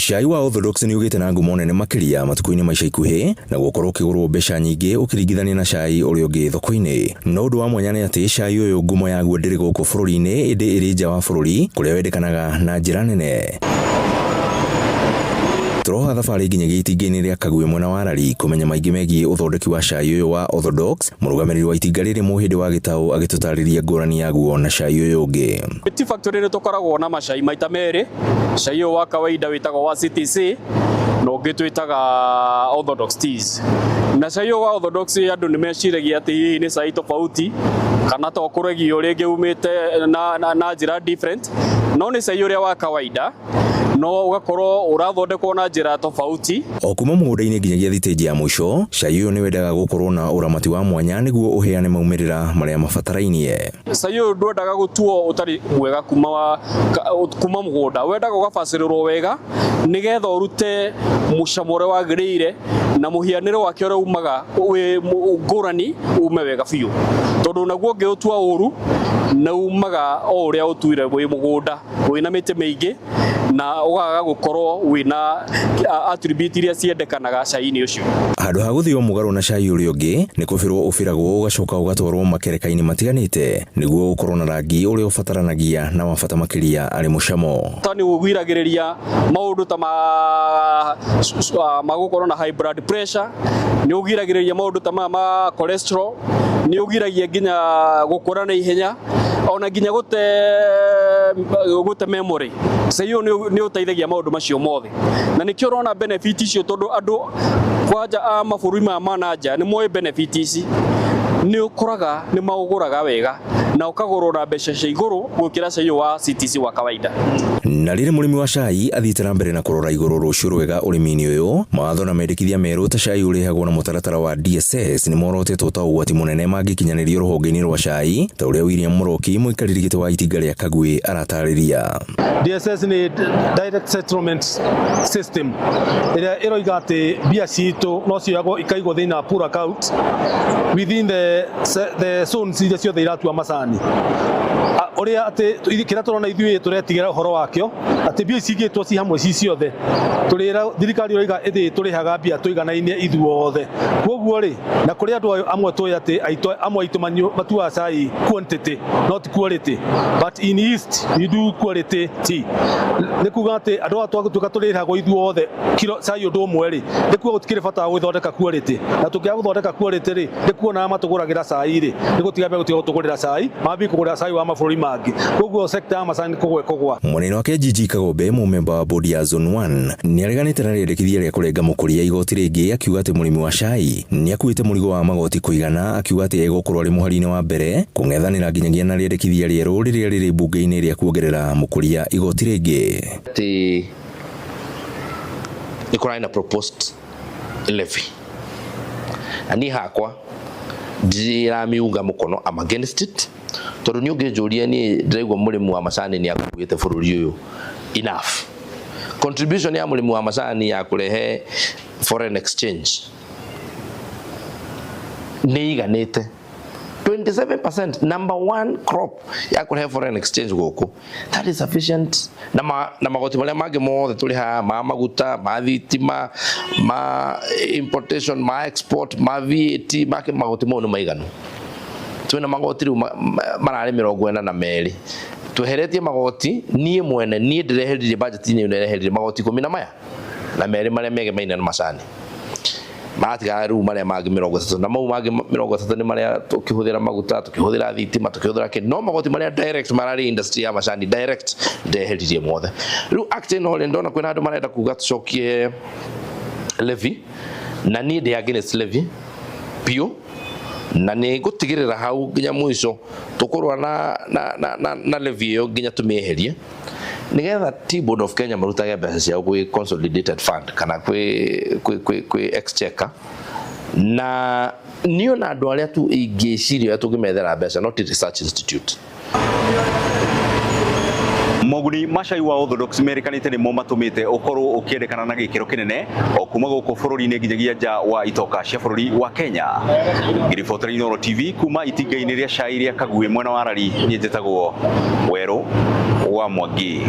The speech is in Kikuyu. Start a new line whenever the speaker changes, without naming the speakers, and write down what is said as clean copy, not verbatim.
Cai wa Orthodox nĩ ũgĩte na ngumo nene makĩria matukũ-inĩ ma ica ikuhĩ na gũkorwo ũkĩgũrwo mbeca nyingĩ ũkĩringithania na cai ũrĩa ũngĩ thoko-inĩ. No ũndũ wa mwanya nĩ atĩ cai ũyũ ngumo yaguo ndĩrĩ gũkũ bũrũri-inĩ ĩndĩ ĩrĩ nja wa bũrũri kũrĩa wendekanaga na njĩra nene. Tũroha thabarĩ nginyagia itinga-inĩ rĩa Kagwĩ mwena wa Rari kũmenya maingĩ megiĩ ũthondeki wa cai ũyũ wa Orthodox. Mũrũgamĩrĩri wa itinga rĩrĩ Mũhĩndĩ wa Gĩtaũ agĩtũtarĩria ngũrani yaguo na cai ũyũ ũngĩ.
Tea Factory nĩ tũkoragwo na macai maita merĩ, cai ũyũ wa kawaida wĩtagwo wa CTC na ũngĩ twĩtaga Orthodox Teas. Na cai ũyũ wa Orthodox andũ nĩ meciragia atĩ hihi nĩ cai tofauti kana to kũregio rĩngĩ umĩte na njĩra different, no nĩ cai ũrĩa wa kawaida no ũgakorwo ũrathondekwo na njĩra tofauti.
O kuma mũgũnda-inĩ nginyagia thitĩnji ya mũico, cai ũyũ nĩ wendaga gũkorwo na ũramati wa mwanya nĩguo ũheane maumĩrĩra marĩa mabatarainie.
Cai ũyũ ndwendaga gũtuo ũtarĩ mwega kuma mũgũnda, wendaga ũgabacĩrĩrwo wega nĩgetha ũrute mũcamo ũrĩa wagĩrĩire na mũhianĩre wake ũrĩa umaga wĩ ngũrani ume wega biũ, tondũ naguo ũngĩũtua ũru nĩ umaga o ũrĩa ũtuire wĩ mũgũnda wĩna mĩtĩ mĩingĩ na ũgaga gũkorwo wĩna attribute iria ciendekanaga cai-inĩ ũcio.
Handũ ha gũthio mũgarũ na cai ũrĩa ũngĩ, nĩ kũbĩrwo ũbĩragwo ũgacoka ũgatwarwo makereka-inĩ matiganĩte nĩguo ũkorwo na rangi ũrĩa ũbataranagia na wa bata makĩria arĩ mũcamo.
Ta nĩ ũgiragĩrĩria maũndũ ta ma gũkorwo na high blood pressure, nĩ ũgiragĩrĩria maũndũ ta ma cholesterol, nĩ ũgiragia nginya gũkũra na ihenya ona nginya gũte memory. Cai ũyũ nĩ ũteithagia maũndũ macio mothe na nĩkĩo ũrona benefit icio, tondũ andũ kwanja a mabũrũri maya ma na nja nĩ moĩ benefit ici, nĩ ũkoraga nĩ maũgũraga wega na ũkagũrwo na mbeca cia igũrũ gũkĩra cai ũyũ wa CTC wa kawaida.
Na rĩrĩ mũrĩmi wa cai athiĩte na mbere na kũrora igũrũ rũciũ rwega ũrĩmi-inĩ ũyũ, mawatho na mendekithia merũ ta cai ũrĩhagwo na mũtaratara wa DSS nĩ morotetwo ta ũgwati mũnene mangĩkinyanĩrio rũhonge-inĩ rwa cai, ta ũrĩa William Mũroki mũikarĩri gĩtĩ wa itinga rĩa Kagwĩ aratarĩria.
DSS nĩ Direct Settlement System ĩrĩa ĩroiga atĩ mbia citũ no cioyagwo ikaigwo thĩinĩ wa pool account within the zones iria ciothe iratua macani. Ũrĩa atĩ kĩrĩa tũrona ithuĩ tũretigĩra ũhoro wakĩo atĩ mbia ici igĩtwo ci hamwe ci ciothe, tũrĩra thirikari ĩroiga ĩthĩ tũrĩhaga mbia tũiganainie ithuothe. Koguo rĩ, na kũrĩ andũ amwe tũĩ atĩ amwe aitũ matuaga cai quantity not quality, but in East we do quality tea. Nĩ kuga atĩ andũ aya twagũtuĩka tũrĩrĩhagwo ithuothe kilo cai ũndũ ũmwe rĩ, nĩ kuga gũtikĩrĩ bata wa gũthondeka quality, na tũngĩaga gũthondeka quality rĩ, nĩ kuona arĩa matũgũragĩra cai rĩ, nĩ gũtiga megũtiga gũtũgũrĩra cai, mambie kũgũra cai wa mabũrũri mangĩ. Koguo sector ya macani kũgwa ĩkũgwa.
Mwena wake Gigi Kagombe, mũmemba wa bodi ya Zone 1, nĩ areganĩte na rĩendekithia rĩa kũrenga mũkũria igoti rĩngĩ, akiuga atĩ mũrĩmi wa cai nĩ akuĩte mũrigo wa magoti kũigana, akiuga atĩ egũkorwo arĩ mũhari-inĩ wa mbere kũng'ethanĩra nginyagia na rĩendekithia rĩerũ rĩrĩa rĩrĩ mbunge-inĩ rĩa kuongerera mũkũria igoti rĩngĩ.
Atĩ nĩ kũrarĩ na proposed levy na niĩ hakwa ndiramiunga mũkono, I'm against it, tondũ niĩ ũngĩnjũria niĩ ndĩraigua mũrĩmi wa macani nĩ akuĩte bũrũri ũyũ enough. Contribution ya mũrĩmi wa macani ya kũrehe foreign exchange nĩ iganĩte 27%, number one crop ya kũrehe foreign exchange gũkũ. That is sufficient. Na magoti marĩa mangĩ mothe tũrĩhaga, ma maguta, ma thitima, ma importation, ma export, ma VAT, ma magoti mau nĩ maiganu. Twĩna magoti rĩu mararĩ 42, tweheretie magoti. Niĩ mwene niĩ ndĩreheririe budget-inĩ ĩyo, ndĩreheririe magoti 12 marĩa megemaine na macani. Maratigara rĩu marĩa mangĩ 30, na mau mangĩ 30 nĩ marĩa tũkĩhũthĩra maguta, tũkĩhũthĩra thitima, tũkĩhũthĩra kĩ, no magoti marĩa direct mararĩ industry ya macani direct ndeheririe mothe. Rĩu act ĩno rĩ, ndona kwĩna andũ marenda kuga tũcokie levy, na niĩ ndĩ against levy biũ, na nĩ ngũtigĩrĩra hau nginya mũico tũkũrũa na levy ĩyo nginya tũmĩeherie, nigetha Tea Board of Kenya marutage mbeca ciao gwĩ consolidated fund kana kwĩ exchequer. Na niĩ ona andũ arĩa tu ingĩciria ũrĩa tũngĩmethera mbeca, not research institute.
Moguni ma cai wa Orthodox merĩkanĩte nĩmo matũmĩte ũkorwo ũkĩendekana na gĩkĩro kĩnene o kuma gũkũ bũrũri-inĩ nginyagia nja wa itoka cia bũrũri wa Kenya. Ngĩribotera Inooro TV kuma itinga-inĩ rĩa cai rĩa Kagwĩ mwena wa Rari, niĩ njĩtagwo Werũ wa Mwangi.